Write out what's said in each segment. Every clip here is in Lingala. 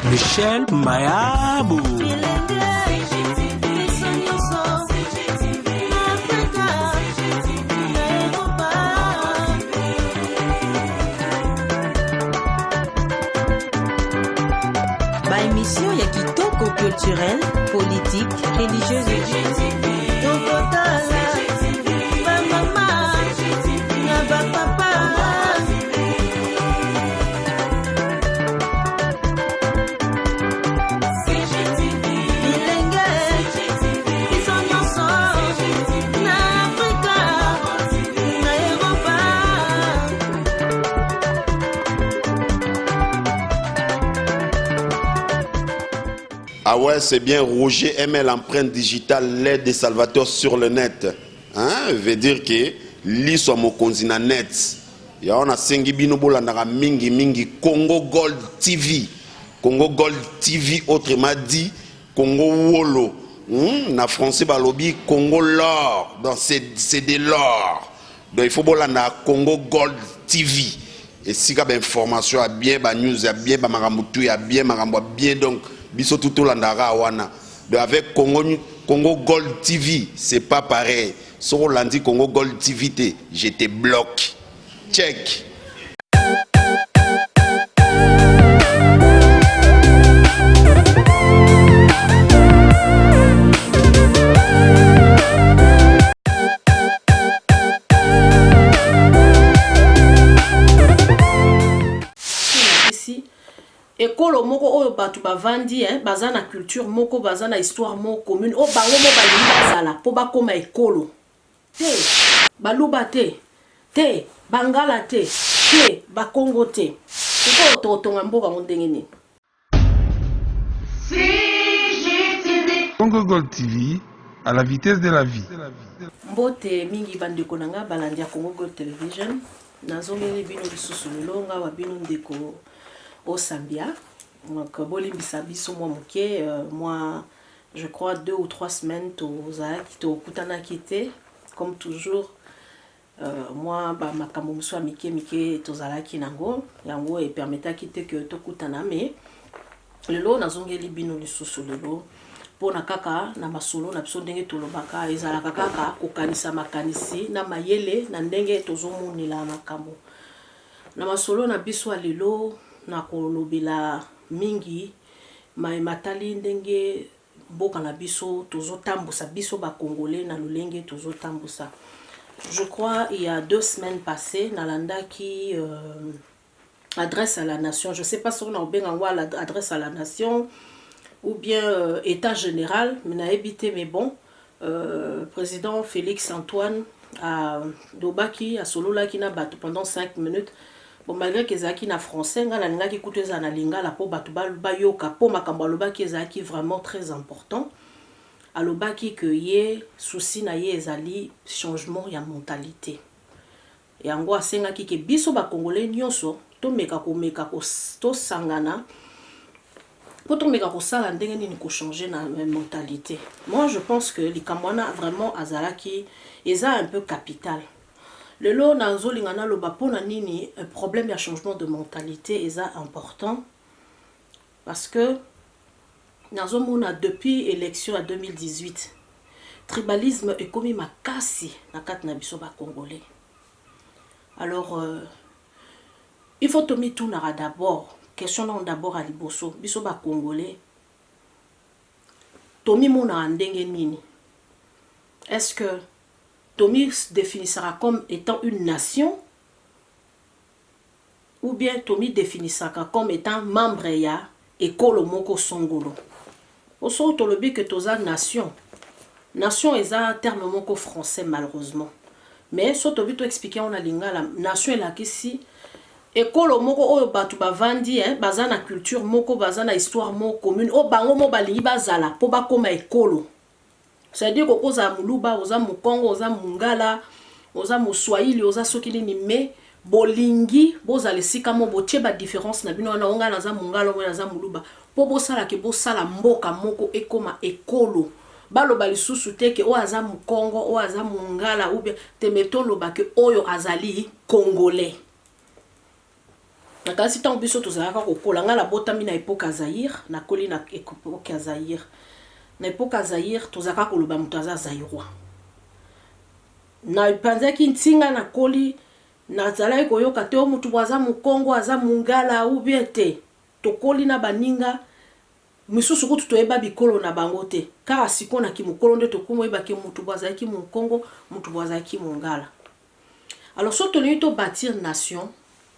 Michel Mayabu. Ba émission ya kitoko culturelle, politique, religieuse. Tokotala ba mama na ba papa. Bilenge biso nyonso na Afrika na Europa. Ah ouais, c'est bien Roger ML, empreinte digitale, l'aide des salvateurs sur le net. Hein? Veut dire que liso ya mokonzi na net. Ya wana sengi bino bolandaka mingi mingi Congo Gold TV. Congo Gold TV autrement dit Congo Wolo. Na français balobi Congo l'or. Donc c'est de l'or. Donc il faut bolanda Congo Gold TV. Esika ba information ya bien, ba news ya bien, ba makambo tout ya bien, makambo ya bien. Donc biso tout tolandaka wana. Donc avec Congo Gold TV, c'est pas pareil. Soko olandi Congo Gold TV te, je te bloque. Check. Elakisi ekolo moko oyo bato bavandi, hein, baza na culture moko, baza na histoire moko commune, oyo bango mo balingi bazala mpo bakóma ekolo te. Baluba te, te Bangala te, te Bakongo te. Sikoyo tokotonga mboka yango ndenge nini? Congo Gold TV, à la vitesse de la vie. Mbote mingi bandeko na nga balandi ya Congo Gold Television. Nazongeli bino lisusu lelo, nga wa bino ndeko Osambia. Donc bolimbisa biso mwa moke, moi je crois 2 ou 3 semaines tozalaki tokutanaki te. Comme toujours, mwa bamakambo mosusu ya mike mike tozalaki nango, yango epermetaki te ke tokutana. Mais lelo nazongeli bino lisusu lelo mpona kaka na masolo na biso. Ndenge tolobaka, ezalaka kaka kokanisa makanisi na mayele na ndenge tozomonela makambo. Na masolo na biso ya lelo, na kolobela mingi maye matali ndenge mboka na biso tozotambusa, biso Bacongolais, na lolenge tozotambusa. Je crois il y a 2 semaines passées, nalandaki adresse à la nation. Je sais pas soki na kobenga yango adresse à la nation ou bien état général, mais nayebi te. Mais bon, président Félix Antoine alobaki, asololaki na bato pendant 5 minutes. Bon, malgré que ezalaki na français, ngai nalingaki kutu ezala na lingala mpo bato bayoka, mpo makambo alobaki ezalaki vraiment très important. Alobaki ke ye, souci na ye ezali changement ya mentalité. Yango asengaki ke biso Bacongolais nyonso tomeka komeka tosangana mpo tomeka kosala ndenge nini kochanger na mentalité. Moi, je pense que likambo wana vraiment azalaki, eza un peu capital. Lelo nazolinga naloba mpona nini problème ya changement de mentalité eza important, parce que nazomona depuis élection ya 2018, tribalisme ekomi makasi na kati na biso Bacongolais. Alors il faut tomitunaka d'abord question nano d'abord ya liboso: biso Bacongolais tomimonaka ndenge nini? Est-ce que tomidéfinisaka comme étant une nation ou bien tomidéfinisaka comme étant membre ya ekolo moko songolo? Soki tolobi ke toza nation, nation eza terme moko français malheureusement, mais so tobi toexpliquer yango na lingala, nation elakisi ekolo moko oyo bato bavandi, hein, baza na culture moko, baza na histoire moko commune, oyo bango mo balingi bazala mpo bakóma ekolo. C'est-à-dire kokozala Moluba, oza Mokongo, oza Mongala, oza Moswahili, oza soki nini, mais bolingi bozala esika mo botie badifférence na bino wana, ongai naza Mongala, ongai naza Moluba, mpo bosalake bosala mboka moko ekóma ekolo. Baloba lisusu te ke oyo aza Mokongo, oyo aza Mongala ou bien te, mais toloba ke oyo azali Congolais. Nakanisi ntango biso tozalaka kokola, ngai nabotami na epoque ya Zaïre, nakoli na epoque ya Zaïre. Na epoque ya Zaïre, tozalaka koloba moto aza Zaïrois. Napanzaki ntinga, nakoli, nazalaki koyoka te o motu bo aza Mokongo, aza Mongala ou bien te. Tokoli na baninga misusu kutu toyeba bikolo na bango te. Kaka sikoyo na kimokolo nde tokómi oyebaki motu bo azalaki Mokongo, motu bo azalaki Mongala. Alors soki tolingi tobâtir nation,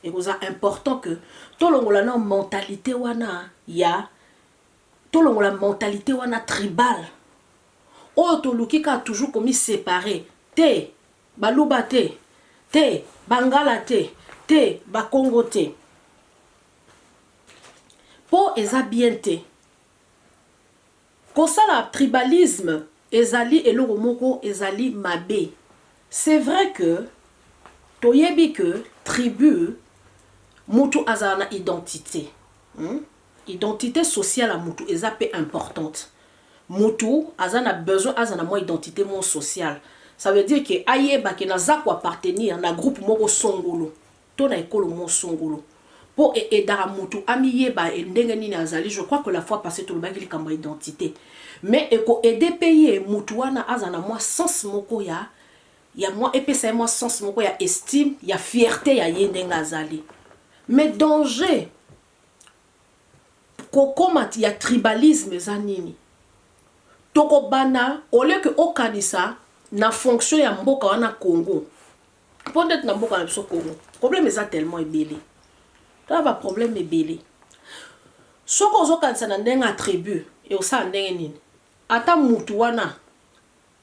ekoza important que tolongola na mentalité wana ya tolongola mentalité wana tribal oyo toluki kaka toujours komiséparer te, Baluba te, te Bangala te, te Bakongo te, mpo eza bien te. Kosala tribalisme ezali eloko moko ezali mabe. C'est vrai que toyebi que tribu, mutu azala na identité, Identité sociale ya mutu eza mpe importante. Mutu aza na besoin aza na mwa identité moko sociale. Ça veut dire que ayeba ke naza koappartenir na groupe moko songolo to na ekolo moko songolo, mpo eaidaka mutu amiyeba ndenge nini azali. Je crois que la fois passée tolobaki likambo ya identité, mais ekoaider mpe ye mutu wana aza na mwa sens moko ya mwa epesa ye mwa sens moko ya estime, ya fierté ya ye ndenge azali. Mais danger kokóma ya tribalisme eza nini? Tokobanda, au lieu que okanisa na fonction ya mboka wana Congo, mpo ndeti na mboka na biso Congo problème eza tellement ebele, tala baproblème ebele. Soki ozokanisa na ndenge ya tribu, ekosala ndenge nini? Ata mutu wana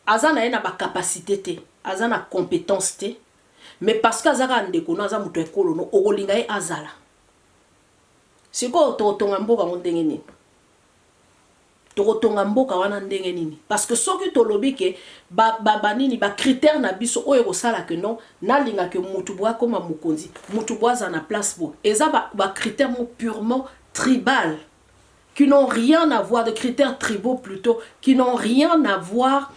aza na ye na bacapacité te, aza na compétence te, mais parce que aza kaka ndeko no, aza moto ya ekolo no, okolinga ye azala. Sikoyo tokotonga mboka yango ndenge nini? Tokotonga mboka wana ndenge nini? Parce que soki tolobi ke banini ba bacritère na biso oyo ekosala ke non, nalinga ke mutu bo akóma mokonzi, mutu bo aza na place bo, eza bacritère ba mo purement tribal qui n'ont rien à voir, des critères tribaux plutôt, qui n'ont rien à voir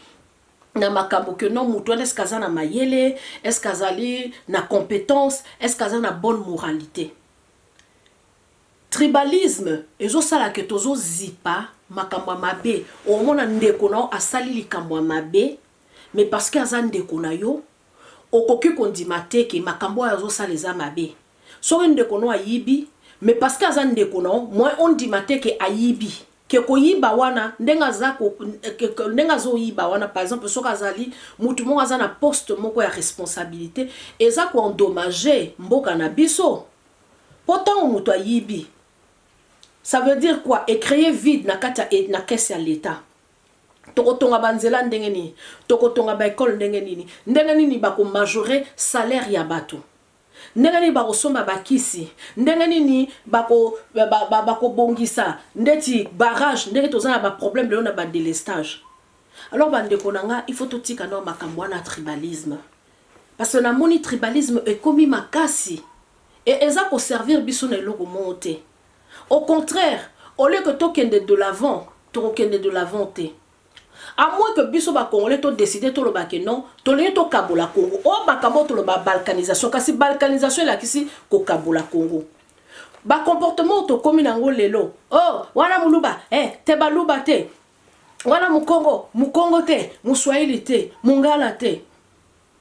na makambo ke non, mutu wana est-ce aza na mayele, est-ce azali na compétence, est-ce aza na bonne moralité. Tribalisme ezosala ke tozozipa makambo ya mabe. Omona ndeko na yo asali likambo ya mabe, mais parce que aza ndeko na yo, okoki kondima te ke makambo oyo azosala eza mabe. Soki ndeko no ayibi, mais parce que aza ndeko na yo, moyen ondima te ke ayibi, ke koyiba wana ndenge aza, ndenge azoyiba wana, par exemple soki azali mutu moko aza na poste moko ya responsabilité, eza koendommager mboka na biso. Mpo ntango moto ayibi, ça veut dire quoi? Ecréer vide na kati ya na caisse ya l'État. Tokotonga banzela ndenge nini? Tokotonga baekole ndenge nini? Ndenge nini bakomajorer salaire ya bato? Ndenge nini bakosomba bakisi? Ndenge nini bakobongisa ndeti barrage, ndenge toza na baproblème lelo na badélestage? Alors bandeko na nga, il faut totika nao makambo wana tribalisme, parce que namoni tribalisme ekomi makasi e eza koservir biso na eloko moko te. Au contraire, au lieu que tokende de l'avant, tokokende de l'avant te, à moins que biso bacongolais todécider, toloba ke non, tolingi tokabola Congo. Oyo makambo toloba balkanisation, kasi balkanisation elakisi kokabola Congo. Bacomportement oyo tokómi nango lelo, oh wana Moluba, eh, te Baluba te, wana Mokongo, Mokongo te, Moswahili te, Mongala te,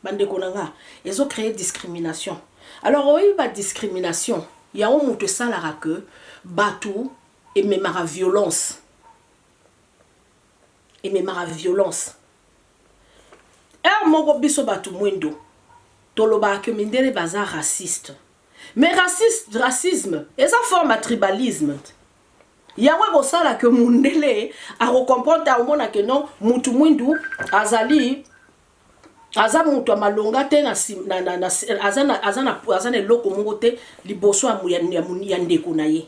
bandeko na nga, ezocréer discrimination. Alors oyebi, badiscrimination yango moto esalaka ke bato ememaka violence, ememaka violence. Heure moko biso bato mwindo tolobaka ke mindele baza raciste, mais raciste, racisme eza forme ya tribalisme. Yango ekosala ke mundele akocomprendre te, akomona ke non, mutu mwindu azali aza moto ya malonga te, na, na, na, na, aza, na, aza, na, aza na eloko moko te liboso ya, ya, ya, ya ndeko na ye.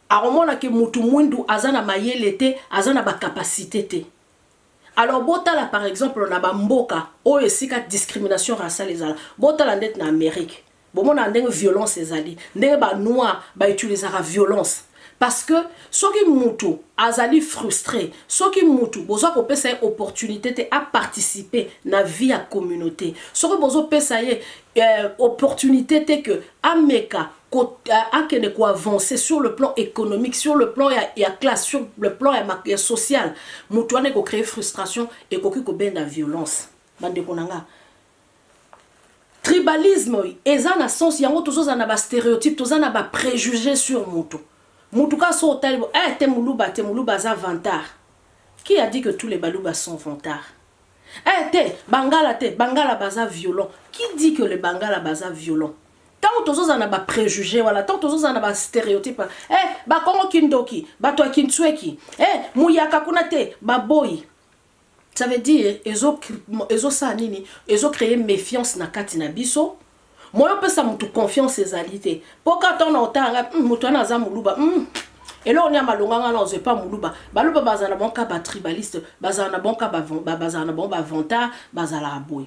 Akomona ke mutu mwindu aza na mayele te, aza na bacapacité te. Alors botala par exemple na bamboka oyo esika discrimination raciale ezala, botala ndeti na Amérique, bomona ndenge violence ezali, ndenge banoir bautilisaka violence. Parce que soki mutu azali frustre, soki mutu boza kopesa ye opportunité te a participer na vie ya communauté, soki bozo pesa ye euh, opportunité te que ameka ko, akende ko avancer sur le plan économique, sur le plan ya, ya classe, sur le plan ya, ya social, mutu wana eko créer frustration, ekoki kobenda violence. Bandeko na nga, Tribalisme eza na sens yango tozozala na ba stereotype, toza na ba prejuge sur mutu. Mutu kaka soki otali bo eh te muluba te muluba aza vantard. Qui a dit que tous les baluba sont vantards? Eh te bangala te bangala baza violent. Qui dit que les bangala baza violent? Tango tozozala na ba prejuge wana, tango tozozala na ba stereotype wana, eh bakongo kindoki, bato ya kintsweki, eh muyaka kuna te baboyi. Ça veut dire ezo ezo sala nini? Ezo créer méfiance na kati na biso. Moyen opesa mutu confiance ezali te. Po kaka ntango na otala ngai, mutu wana aza muluba. Eloko nini ya malonga ngai na ozwa epa muluba. Baluba bazala na bango kaka ba tribaliste, bazala na bango kaka ba bazala na bango ba vantard, bazalaka boye.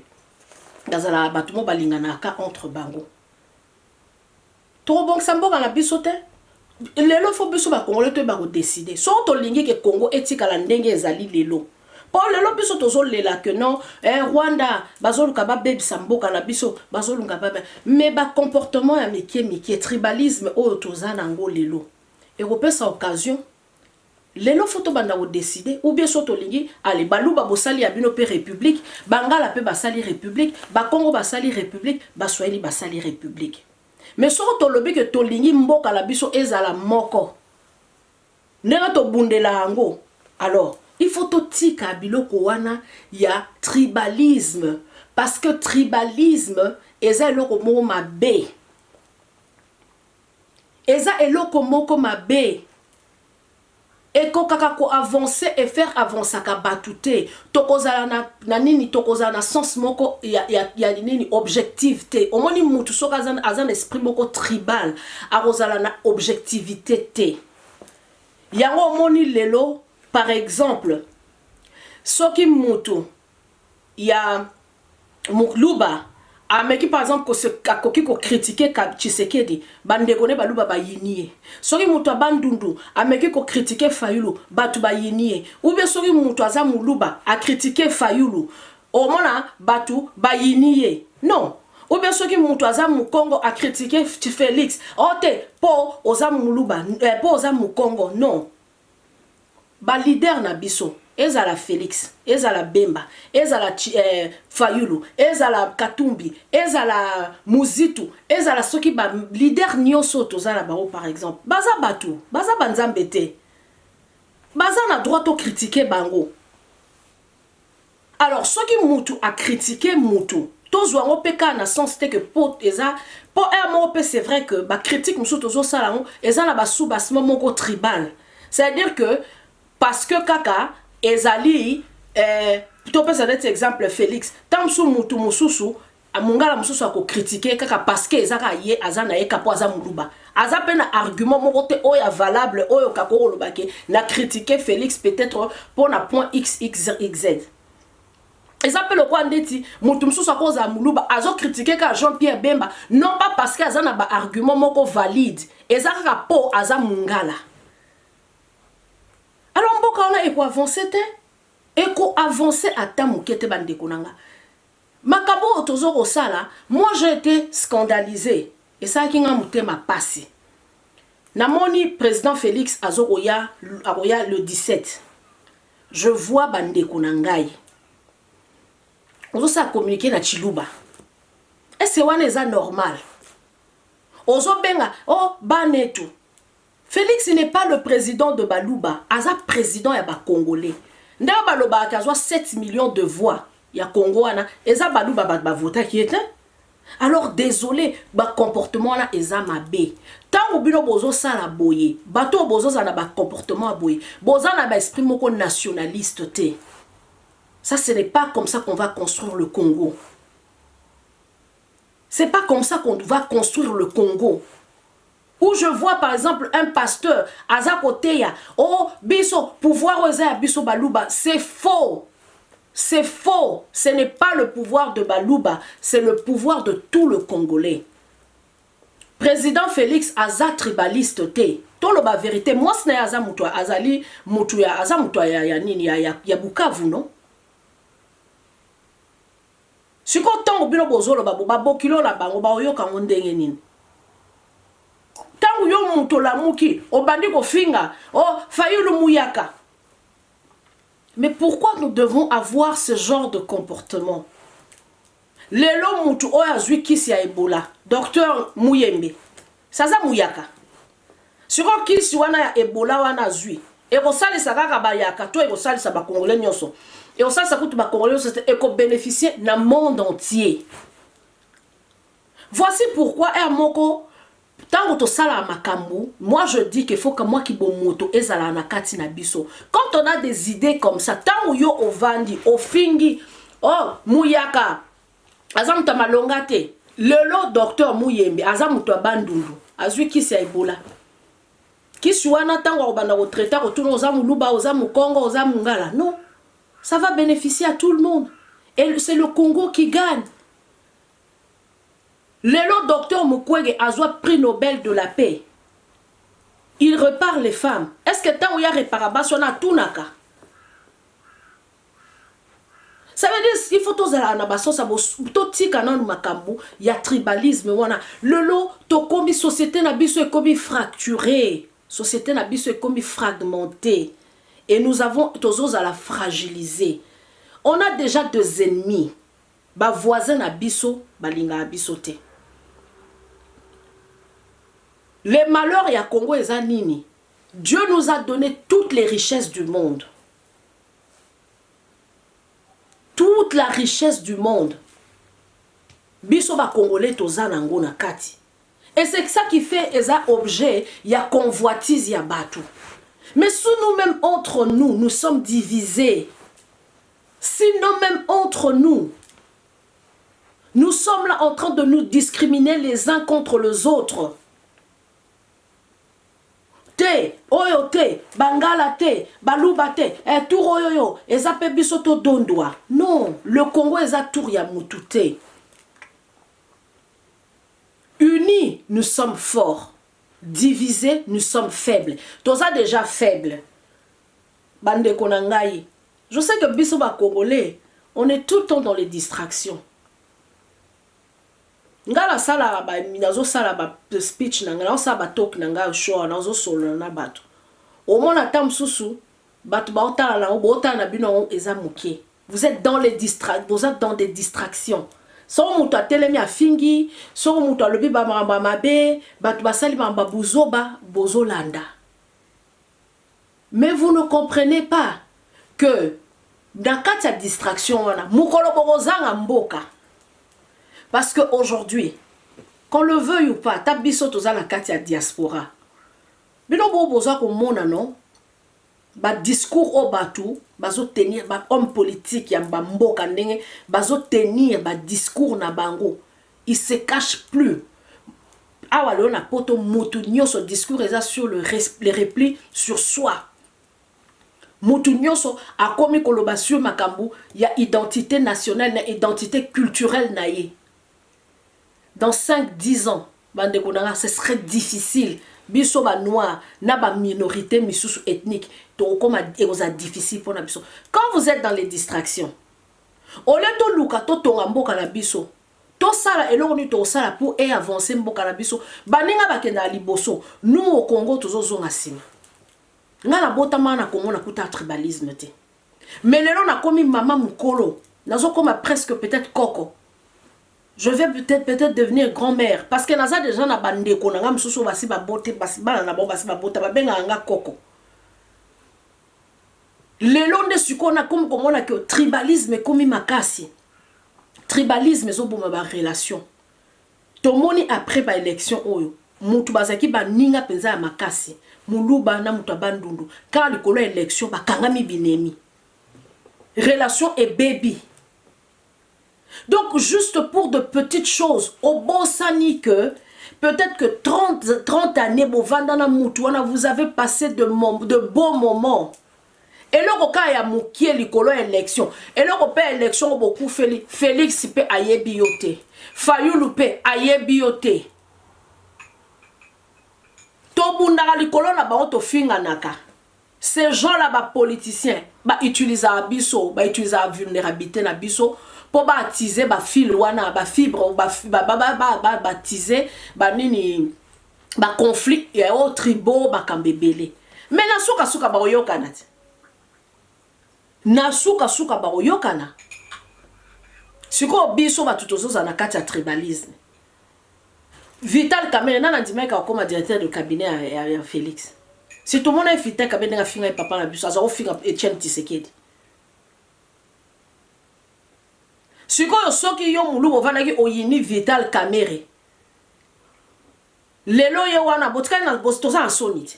Bazalaka bato moko balinganaka entre bango. Tokobongisa mboka na biso te. Lelo faut biso ba congolais toyeba ko decider. Soki tolingi ke Congo etikala ndenge ezali lelo. Po lelo biso tozo lela que non eh, Rwanda bazoluka babebisa mboka na biso, bazoluka ba mais ba comportement ya mike mike, tribalisme oyo toza nango lelo ekopesa occasion Lelo faut tobanda ko decider ou bien soki tolingi allez baluba bosali ya bino pe republique, bangala pe basali republique, bakongo basali republique, baswahili basali republique. Mais soki tolobi que tolingi mboka na biso ezala moko ndenge tobundela yango alors il faut totika biloko wana ya tribalisme parce que tribalisme eza eloko moko mabe. Eza eloko moko mabe. Ekokaka ko avancer et faire avancaka batu te. Tokozala na, na nini, tokozala na sens moko ya, ya, ya nini, objective te. Omoni mutu soki aza, aza na esprit moko tribal, akozala na objectivite te. Yango omoni lelo, par exemple, soki mutu ya Muluba ameki par exemple akoki ko critiquer Tshisekedi, ba ndeko ne baluba bayini ye. Soki mutu ya Bandundu ameki ko critiquer Fayulu, batu bayini ye. Ou bien soki mutu aza Muluba a critiquer Fayulu, omona batu bayini ye. Non. Ou bien soki mutu aza Mukongo a critiquer Felix, oh te po oza Muluba, eh, po oza Mukongo. Non. Ba leader na biso ezala Felix, ezala Bemba, ezala eh, Fayulu, ezala Katumbi, ezala Muzitu, ezala soki ba leader nyoso toza na bango par exemple, baza batu, baza ba nzambe te. Baza na droit to critiquer bango. Alors soki mutu a critiquer mutu, tozwa yango pe kaka na sens te que po eza po heure moko pe c'est vrai que ba critique mosusu tozosala yango eza na ba soubassement moko tribal. C'est-à-dire que parce que kaka ezali eh, topesa neti exemple Felix, ntango mosusu mutu mosusu Mungala mosusu ako critiquer kaka parce que eza kaka ye aza na ye ka po aza muluba. Aza pe na argument moko te oyo ya valable oyo kako koloba ke na critiquer Felix peut-être po na point xyz. Eza pe lokola ndeti mutu mosusu akozala muluba azo critiquer kaka Jean-Pierre Bemba non pas parce que aza na ba argument moko valide, eza kaka po aza mungala. Alors mboka wana eko avancer te, eko avancer ata moke te ba ndeko na nga. Makambo oyo tozo kosala, moi j'ai ete scandalise, esalaki nga motema pasi. Namoni president Felix azo koya, akoya le 17. Je vois ba ndeko na ngai. Ozosala communiquer na Tshiluba. Est-ce que wana eza normal? Ozobenga, oh, banetu. Felix n'est pas le president de baluba, aza president ya ba congolais. Ndenge balobaka ke azwa 7 millions de voix ya Congo wana, eza baluba bato ba votaki ye te. Alors désolé, ba comportement wana eza mabe. Tango bino bozo sala boye, bato oyo bozo zala na ba comportement ya boye, boza na ba esprit moko nationaliste te. Ça ce n'est pas comme ça qu'on va construire le Congo. C'est pas comme ça qu'on va construire le Congo. Où je vois par exemple un pasteur aza koteya oh biso pouvoir oyo eza ya biso baluba, c'est faux. C'est faux, ce n'est pas le pouvoir de baluba, c'est le pouvoir de tout le congolais. Président Félix aza tribaliste te. Toloba verite, mwasi na ye aza mutu azali mutu ya aza mutu ya, ya nini ya, ya, ya Bukavu non? Sikoyo ntango bino bozoloba bo babokilo na bango baoyoka yango ndenge nini? Ntango yo moto olamuki obandi kofinga oh Fayulu muyaka. Mais pourquoi nous devons avoir ce genre de comportement? Lelo mutu oyo azwi kisi ya Ebola, docteur Muyembe, saza muyaka. Sikoyo kisi wana ya Ebola wana azwi, ekosalisa kaka bayaka to ekosalisa ba Congolais nyonso? Ekosalisa kutu ba Congolais nyonso te, ekobeneficie na monde entier. Voici pourquoi heure moko tango tosalaka makambo, moi je dis que faut que moi kibomoto ezala na kati na biso. Quand on a des idées comme ça, tango yo ovandi, ofingi, oh muyaka aza moto ya malonga te. Lelo docteur Muyembe aza moto ya Bandundu, azwi kisi ya Ebola. Kisi wana tango akobanda ko traiter akotuna oza muluba, oza mukongo, oza mungala. Non. Ça va bénéficier à tout le monde. Et c'est le Congo qui gagne. Lelo docteur Mukwege azwa prix Nobel de la paix. Il repare les femmes. Est-ce que tango ya repara basi wana atunaka? Ça veut dire il faut tozala na basosa totika nanu makambo ya tribalisme wana. Lelo tokomi société na biso ekomi fracturée. Société na biso ekomi fragmentée. Et nous avons tozozala fragilisé. On a déjà des ennemis. Ba voisins na biso balingaka biso te. Le malheur ya Congo eza nini? Dieu nous a donné toutes les richesses du monde. Toute la richesse du monde. Biso ba Congolais toza nango na kati. Et c'est ça qui fait eza objet ya convoitise ya batu. Mais sous nous-mêmes entre nous, nous sommes divisés. Sinon même entre nous, nous sommes là en train de nous discriminer les uns contre les autres. Te, oyo te, bangala te, baluba te, eh, tour oyo yo, eza pe biso to dondwa. Non, le Congo eza tour ya mutu te. Unis, nous sommes forts. Divisés, nous sommes faibles. Toza déjà faibles. Bandeko na ngai, je sais que biso ba congolais, on est tout le temps dans les distractions. Nga nasalaka ba nazosala ba speech na ngai, nazosala ba talk na ngai show, nazosolola na bato. Omona ata mosusu bato baotala na yango, bootala na bino yango eza moke. Vous êtes dans les distra boza dans des distractions. Soko moto atelemi afingi, soko moto alobi ba makambo ya mabe, bato basali makambo ya buzoba, bozolanda. Mais vous ne comprenez pas que na kati ya distraction wana mokolo bokozanga mboka. Parce que aujourd'hui, qu'on le veuille ou pas, ta biso toza na kati ya diaspora. Bino bo boza komona non ba discours oyo batu bazo tenir ba homme politique ya ba mboka ndenge bazo tenir ba discours na bango, il se cache plus. Awa lelo na poto mutu nyoso discours eza sur le, le repli sur soi. Mutu nyoso akomi koloba sur makambo ya identité nationale na identité culturelle na ye. Dans 5 10 ans bandeko na nga ce serait difficile biso ba noir na ba minorité misusu ethnique tokokoma ekozala difficile pona biso. Quand vous êtes dans les distractions, au lieu toluka totonga mboka na biso, tosala eloko nini tokosala pour e avancer mboka na biso, baninga bakendaka liboso, nous au Congo tozozonga nsima. Nga nabotama na Congo nakuta tribalisme te, mais lelo nakomi mama mokolo, nazokoma presque peut-être koko. Je vais peut-être peut-être devenir grand-mère parce que naza déjà na bandeko na nga mosusu basi babote, basi bana na bango basi babota, babengaka nga koko. Lelo nde sikoyo nakomi komona ke tribalisme ekomi makasi. Tribalisme ezoboma ba relation. Tomoni après ba élection oyo mutu bazalaki baninga mpenza ya makasi, muluba na mutu ya Bandundu, kaka likolo ya élection bakangami binemi, relation ebebi. Donc juste pour de petites choses, obosani que peut-être que 30 années bovanda na mutu wana, vous avez passé de beaux moments. Eloko kaka ya mokie likolo ya élection, eloko pe élection oyo bokufeli, Félix pe ayebi yo te, Fayulu pe ayebi yo te. Tobundaka likolo na bango, tofinganaka. Ces gens là, ba politiciens, ba utilisaka biso, ba utilisaka vulnérabilité na biso mpo ba attiser ba fil wana, ba fibre, ba attiser banini, ba conflit ya oyo tribaux, makambo ebele. Mais na sukasuka bakoyokana te, na sukasuka bakoyokana. Sikoyo biso bato tozozala na kati ya tribalisme. Vital Kamerhe, nana ndimaki akoma directeur de cabinet ya Félix. Si tomona ye Vital Kamerhe ndenge afinga ye papa na biso, aza kofinga Etienne Tshisekedi. Sikoyo soki yo moluba ovandaki oyini Vital Kamerhe, lelo ye wana botikali na toza na soni te.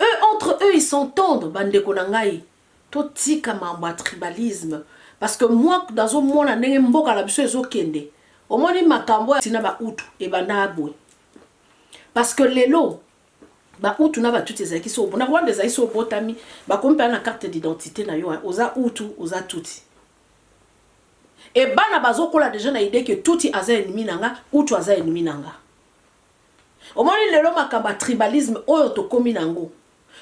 Eux, entre eux, ils s'entendent. Bandeko na ngai, totika mambo ya tribalisme, parce que moi nazomona ndenge mboka na biso ezokende. Omoni makambo tina Bahutu ebanda boye, parce que lelo Bahutu na Batutsi ezalaki so na Rwanda, ezali so obotami, bakomi mpe na carte d'identité na yo, oza Hutu, oza Tutsi. E bana bazokola déjà na idée que Tutsi aza ennemi na nga, Hutu aza ennemi na nga. Omoni lelo makambo ya tribalisme oyo tokómi nango,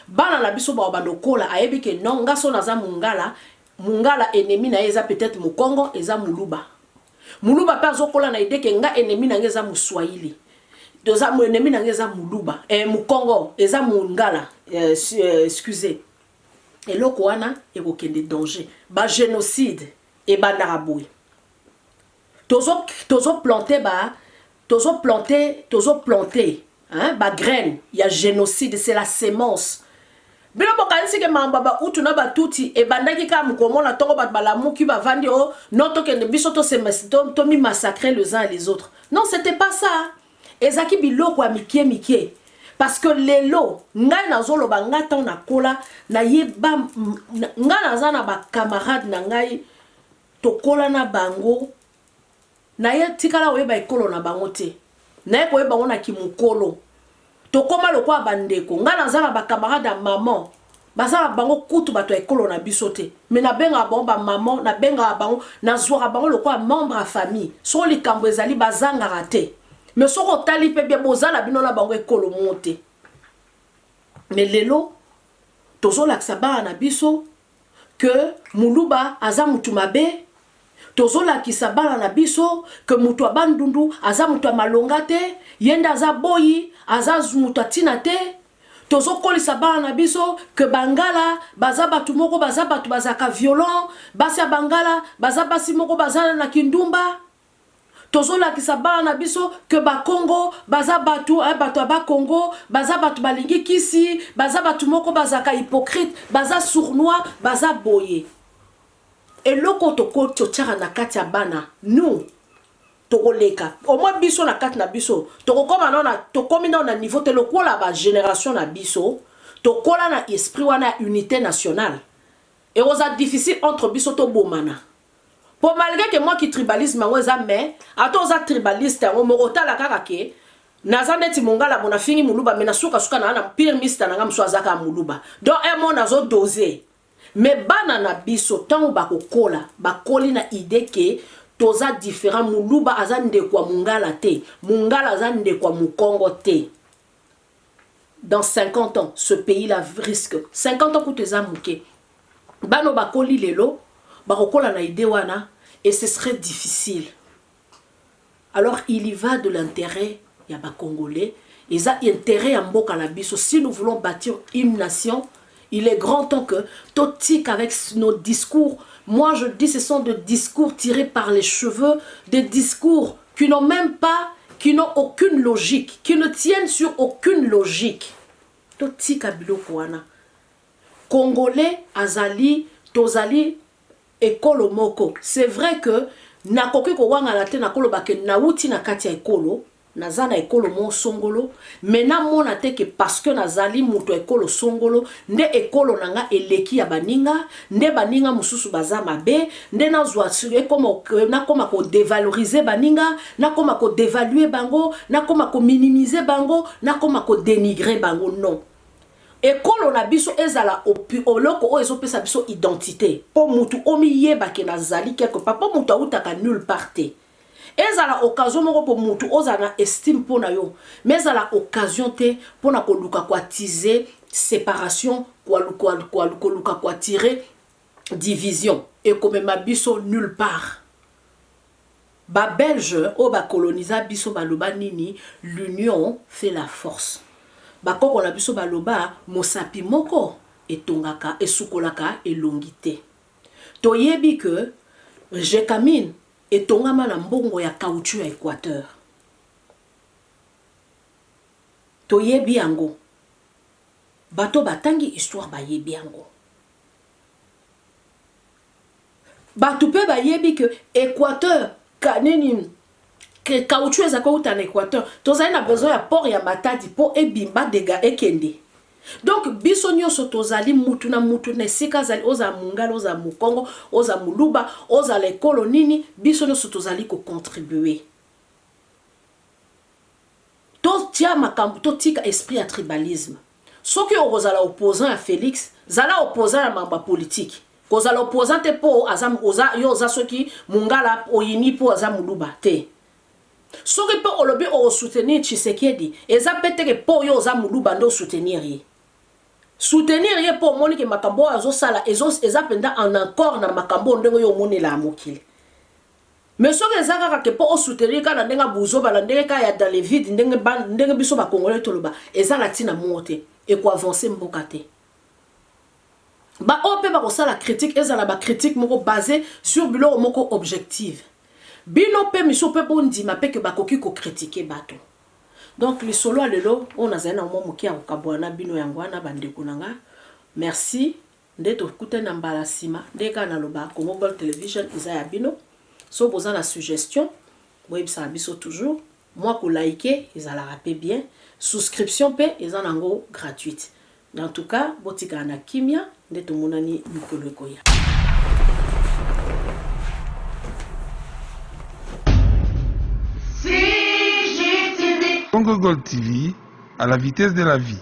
bana na biso bao banda okola ayebi ke non, nga so naza Mongala, Mongala ennemi na ye eza peut-être Mokongo, eza Moluba. Moluba mpe azokola na idée ke nga ennemi na nga eza Moswahili, toza ennemi na nga eza Moluba, Mokongo, eza Mongala, excusez. Eloko wana ekokende danger. Ba génocide ebandaka boye. Tozoplante ba tozoplante, hein, ba graine ya génocide, c'est la sémence. Bino bokanisi ke makambo ya Bahutu na Batutsi ebandaki kaka mokomona ntongo bato balamuki, bavandi o non, tokende biso tomimassacrer les uns et les autres? Non, c'était pas ça. Ezalaki biloko ya mike mike, parce que lelo ngai nazoloba, ngai ntango nakola, nayeba ngai naza na ba camarade na ngai, tokola na bango, naye tikala koyeba ekolo na bango te, naye koyeba bango na kimokolo, tokóma lokola bandeko. Ngai naza na ba camarade ya maman, baza na bango kutu bato ya ekolo na biso te, mais nabengaka bango bamama, nabengaka bango, nazwaka bango lokola membre ya famille. Soko likambo ezali, bazangaka te. Mais soki otali mpe bien, bozala bino na bango ekolo mo te. Mais lelo tozolakisa bana na biso ke Moluba aza mutu mabe, tozolakisa bana na biso ke moto ya Bandundu aza moto ya malonga te, ye nde aza boyi, aza moto atina te. Tozokolisa bana na biso ke Bangala baza bato moko, baza bato bazalaka violent, basi ya Bangala baza basi moko baza na kindumba. Tozolakisa bana na biso ke Bakongo baza bato, bato ya Bakongo baza bato balingi kisi, baza bato moko bazalaka hypocrite, baza sournois, baza boye. Eloko totiaka na kati ya bana, nous tokoleka au moins biso na kati na biso, tokokoma nao na tokomi nao na niveau te lokola ba génération na biso. Tokola na esprit wana ya unité nationale, ekozala difficile entre biso tobomana, po malgré ke mwa tribalisme yango eza, mais ata oza tribaliste yango moko, otala kaka ke naza neti Mongala bo nafingi Moluba, mais nasukasuka na na pire mista na nga mosu aza kaka Moluba. Donc un mo nazodose. Mais bana na biso ntango bakokola, bakoli na idée ke toza différent. Moluba aza ndeko ya Mongala te, Mongala aza ndeko ya Mokongo te. Dans 50 ans, ce pays là risque, 50 ans kutu eza moke, bana bakoli lelo bakokola na idée wana et ce serait difficile. Alors il y va de l'intérêt ya Bacongolais, eza intérêt ya mboka na biso. Si nous voulons bâtir une nation, il est grand temps que totika avec nos discours. Moi je dis, ce sont des discours tirés par les cheveux, des discours qui n'ont même pas, qui n'ont aucune logique, qui ne tiennent sur aucune logique. Totika biloko wana. Congolais azali, tozali ekolo moko. C'est vrai que nakoki kowangana te, nakoloba ke nauti na kati ya ekolo, naza na ekolo mo songolo, mais namona te ke parce que nazali moto ya ekolo songolo nde ekolo na nga eleki ya baninga, nde baninga mosusu baza mabe, nde nazwa nakoma kodévaloriser baninga, nakoma kodévaluer bango, nakoma kominimiser bango, nakoma kodénigrer bango. Non, ekolo na biso ezala oloko oyo ezopesa biso identité, mpo mutu omiyebake nazali quelque part, mpo mutu awutaka nulle part te. Ezala occasion moko po mutu ozala na estime mpo na yo, mais ezala occasion te mpo na koluka ko attiser separation, koluka ko attirer division. Ekomema biso nulle part. Ba belges oyo ba colonisa biso baloba nini? L'union fait la force. Ba koko na biso baloba mosapi moko etongaka esukolaka elongi te. Toyebi que Gecamine etongama na mbongo ya caoutchouc ya Equateur. Toyebi yango. Bato batangi histoire bayebi yango. Batu pe bayebi que Equateur ka nini que caoutchouc eza kowuta na Equateur. Tozali na besoin ya port ya Matadi po ebima ba dega ekende. Donc biso nionso tozali mutu na mutu na esika azali, ozala mungala, ozala mukongo, ozala muluba, ozala ekolo nini, biso nionso tozali ko contribuer. Totia makambo, totika esprit ya tribalisme. Soki okozala opposant ya Felix, zala opposant ya mambo ya politique. Kozala opposant te po aza, oza, yo oza soki mungala oyini po aza muluba te. Soki pe olobi oko soutenir Tshisekedi, eza pe te ke po yo oza muluba nde o soutenir ye. Soutenir ye po omoni ke makambo oyo azo sala ezo, eza penza en accord na makambo oyo ndenge yo omonelaka mokili. Mais soki eza kaka ke po o soutenir kaka na ndenge ya buzoba, na ndenge kaka ya dans le vide, ndenge ba, ndenge biso ba congolais toloba, eza na tina moko te. Eko avancer mboka te. Ba oyo pe bakosala critique, ezala ba critique moko base sur biloko moko objective. Bino pe misusu pe bondima pe ke bakoki ko critiquer bato. Donc lisolo ya lelo oyo nazali na mwa moke ya kokabola na bino yango wana ba ndeko na nga. Merci. Nde tokutani na mbala sima. Ndenge kaka naloba Congo Gold Television eza ya bino. Soki boza na suggestion boyebisaka biso toujours. Mwa ko liker ezalaka pe bien. Souscription pe eza nango gratuite. En tout cas botikala na kimia nde tomonani mikolo ekoya. Congo Gold TV, à la vitesse de la vie.